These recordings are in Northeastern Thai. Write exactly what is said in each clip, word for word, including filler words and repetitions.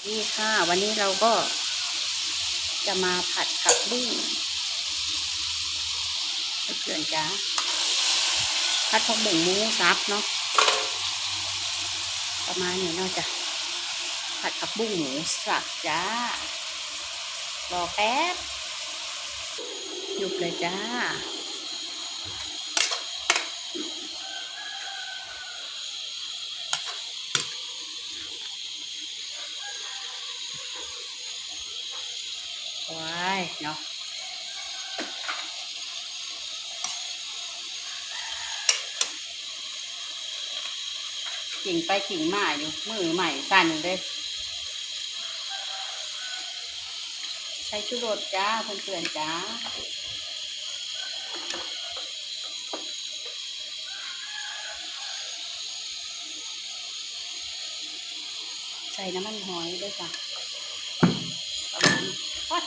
นี่ค่ะ วันนี้เราก็จะมาผัดผักบุ้ง เพื่อนๆจ๊ะ ผัดผักบุ้งหมูสับเนาะ ประมาณนี้เนาะจ๊ะ ผัดผักบุ้งหมูสับจ้า รอแป๊บ หยุบเลยจ้า ว้ายเนาะ กิ่งไปกิ่งมาอยู่ มือใหม่สั่นเลย ใส่ชูรสจ้า เพื่อนๆจ้า ใส่น้ำมันหอยด้วยจ้ะ ประมาณนี้ ผัด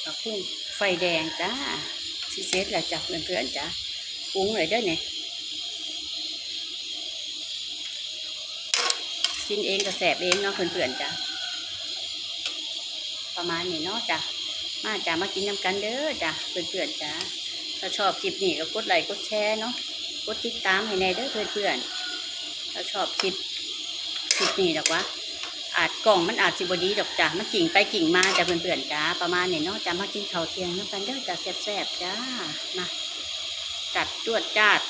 ผักบุ้งไฟแดงจ้า สิเสร็จแล้วจ้ะเพื่อนๆจ้า ปรุงเลยเด้อเนี่ย กินเองก็แซ่บเองเนาะเพื่อนๆจ้า ประมาณนี้เนาะจ้ะ มาจ้ะ มากินนำกันเด้อจ้ะเพื่อนๆจ้า ถ้าชอบคลิปนี้ก็กดไลค์กดแชร์เนาะ กดติดตามให้แน่เด้อเพื่อนๆ ถ้าชอบคลิป คลิปนี้ดอกวะ อาจกล้องมันอาจสิบ่ดีดอกจ้ะ มันกิ่งไปกิ่งมาจ้ะเพื่อนๆจ้า ประมาณนี้เนาะจ้ะ มากินข้าวเที่ยงนำกันเด้อจ้ะ แซ่บๆจ้า มา จัดจวดจ้าด